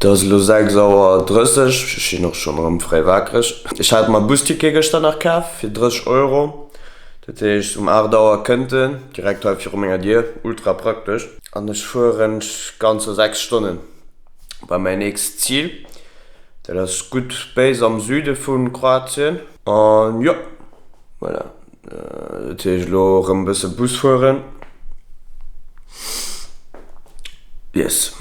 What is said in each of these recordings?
Et ass elo 6 Auer 30, ech sinn och schonn erëm fréi wakereg. Ech hat mer Busticket gëschter nach kaf fir 30 Euro. Dat heescht um 8 Auer kënnt en direkt hei viru menger Dier, ultra praktesch. An ech fueren ganzer 6 Stonnen bei mäin nächst Zil. Dat ass gutt béis am Süde vu Kroatien. An jo, voilà. Dat heescht elo erëm e bësse Bus fueren. Yes.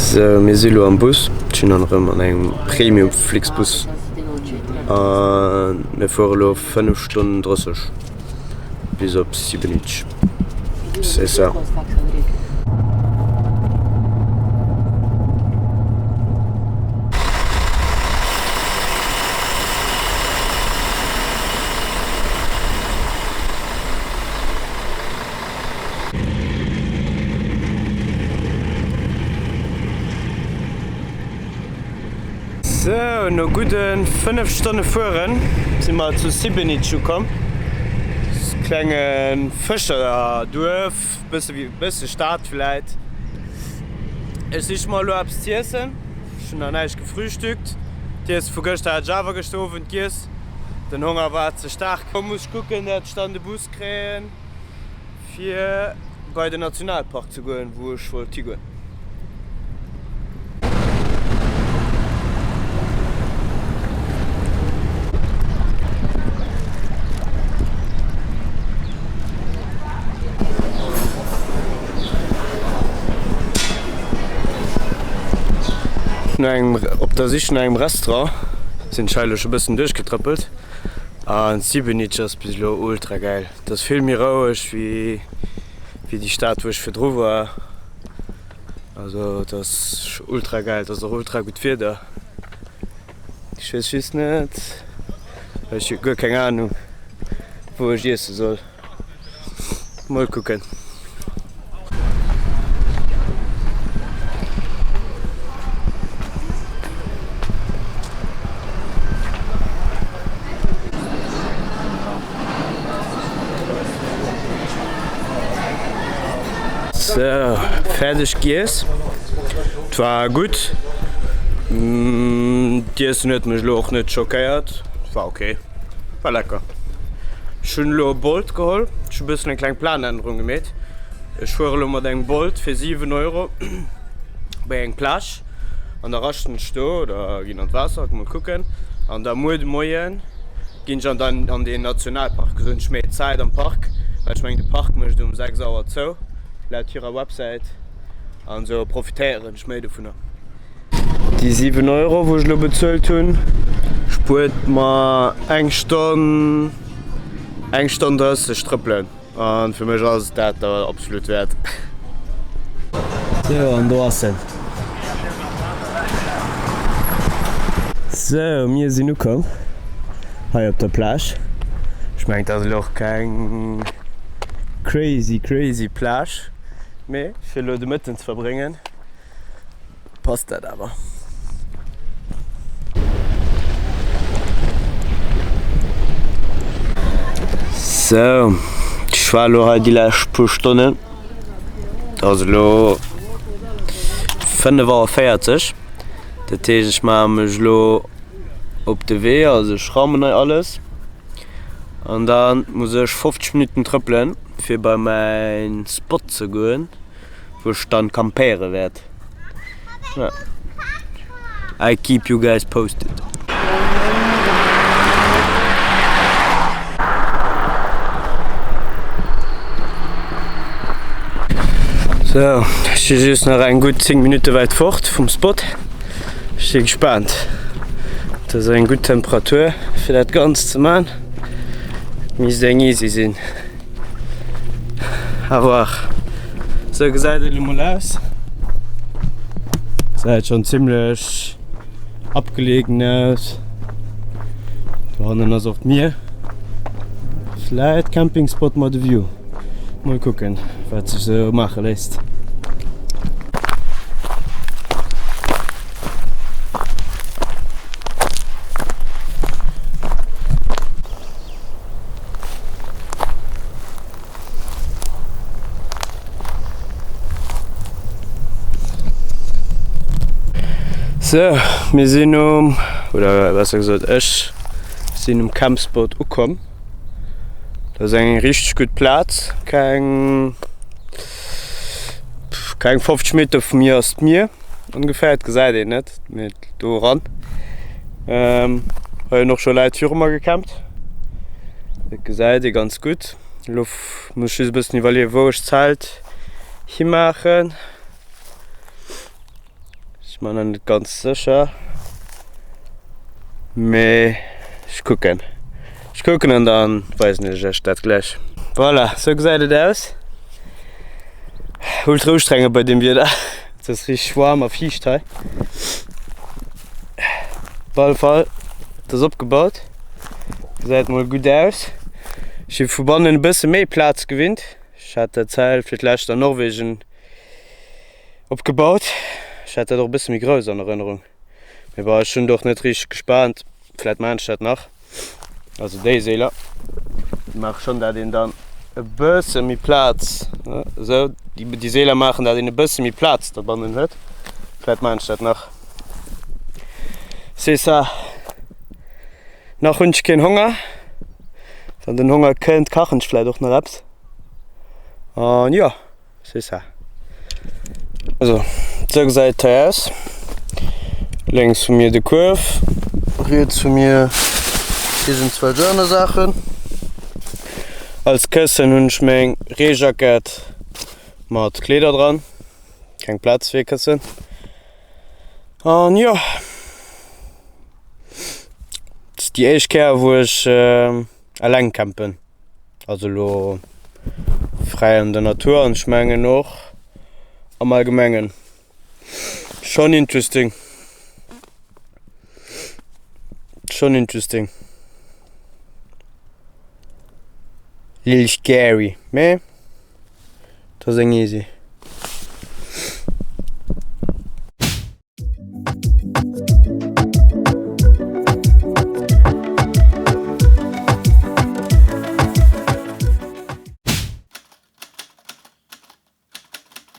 Sou, mir si lo am Bus. Ech sinn dann erëm an engem Premium Flixbus a mir fuere lo 5 Stonnen 30 bis op Sibenic. C'est ça. Sou, no gudde 5 Stonne fueren si mer zu Sibenic ukomm. Klenge Fëscherduerf, bësse wéi bësse Stad vläit. Ech sich mer elo eppes z'iessen. Ech hunn nach näischt gefrühstückt. D'Iesse vu gëschter hat ech awer gëschter Owend giess. Den Honger war ze staark. Lo muss ech kucken, dat ech dann de Bus kréien fir bei den Nationalpark ze goen, wou ech wollt higoen. No engem, op der Sich no engem Restaurant sinn ech hei elo scho bëssen duerchgetrëppelt an Sibenic ass bis elo ultra gäil. Et ass vill méi roueg wéi wéi déi Stad wou ech virdru war. Also et ass ultra gäil, et ass och ultra gutt Wieder. Ech weess just net, ech hu guer keng Ahnung wou ech iesse soll. Mol kucken. Sou, fäerdeg giess. Et war gutt. D'Iessen huet mech elo och net schockéiert. War ok, war lecker. Ech hunn elo e Bolt geholl. Ech hu bëssen eng kleng Planännerung gemeet. Ech fuere elo mat engem Bolt fir 7 Euro bei eng Plage an da raschten ech do oder ginn an d'Waasser, mol kucken. An da muer de Moien ginn ech an dann an deen Nationalpark. Esou hunn ech méi Zäit am Park, well ech mengen de Park mécht um 6 Auer zou laut hirer Websäit an esou profitéieren ech méi dovunner. Déi 7 Euro wou ech elo bezuelt hunn, spuert mer eng Stonn, eng Stonn 30 trëppelen an fir mech ass et dat da absolut wäert. Sou an do ass en. Sou mir sinn ukomm hei op der Plage. Ech mengen et ass elo och keng crazy crazy Plage, mee fir elo de Mëtten ze verbréngen Passt dat awer. Sou, ech war elo hei déi lescht puer Stonnen. Et ass elo 5 Auer 40. Dat heescht ech maache mech elo op de Wee, also ech raumen hei alles an da muss ech 50 Minutten trëppelen fir bei mäin Spot ze goen. Wou ech dann campéieren wärt. I keep you guys posted. Sou, ech si just nach eng gutt 10 Minutte wäit fort vum Spot. Ech si gespaant. Et ass eng gutt Temperatur fir dat Ganzt ze man. Et misst eng easy sinn. À voir. Sou gesäit et elo mol aus. Gesäit schon zimmlech abgelegen aus. Do hannen ass och d'Mier. Vläit Campingspot mat e View. Mol kucken wat sech sou maache léisst. Sou, mir sinn um, oder besser gesot ech sinn um Campspot ukomm. Dat ass eng richteg gutt Plaz, keng keng 50 Meter vu mir ass d'Mier ongeféier, et gesäit een net, mee do eran. Hei hunn och scho Leit viru mer gecampt. Dat gesäit ee ganz gutt. Elo muss ech just e bëssen iwwerleeën, wou ech d'Zelt himaachen. Ech si mer nach net ganz sécher. Mee ech kucken. Ech kucken an da weisen ech iech dat gläich. Voilà, sou gesäit et aus. Ultra ustrengend bei deem Wieder. Et ass richteg waarm a fiicht hei. Op alle Fall, et ass opgebaut. Gesäit mol gutt aus. Ech si vu bannen e bësse méi Plaz gewinnt. Ech hat dat Zelt fir d'lescht an Norwegen opgebaut. Ech hat dat och e bësse méi grouss an Erënnerung. Mee bon, ech hunn et och net richteg gespaant. Vläit maan ech dat nach. Also déi Seeler maache schonn dat een dann e bësse méi Plaz, esou déi Seeler maachen dat een e bësse méi Plaz dobannen huet. Vläit maan ech dat nach. C'est ça. Nach hunn ech keen Honger. Wann den Honger kënnt, kachen ech vläit och nach eppes. An jo. C'est ça. Also, sou gesäit et hei aus. Lénks vu mir de Kuerf, riets vu mir iergendzwelch aner Saachen. Als Këssen hunn ech meng Reejackett mat Kleeder dran. Keng Plaz fir e Këssen. An jo, et ass déi éischt Kéier wou ech eleng campen. Also elo fräi an der Natur an ech mengen och am Allgemengen schon interesting. Schon interesting. Lil scary, mee et ass eng easy.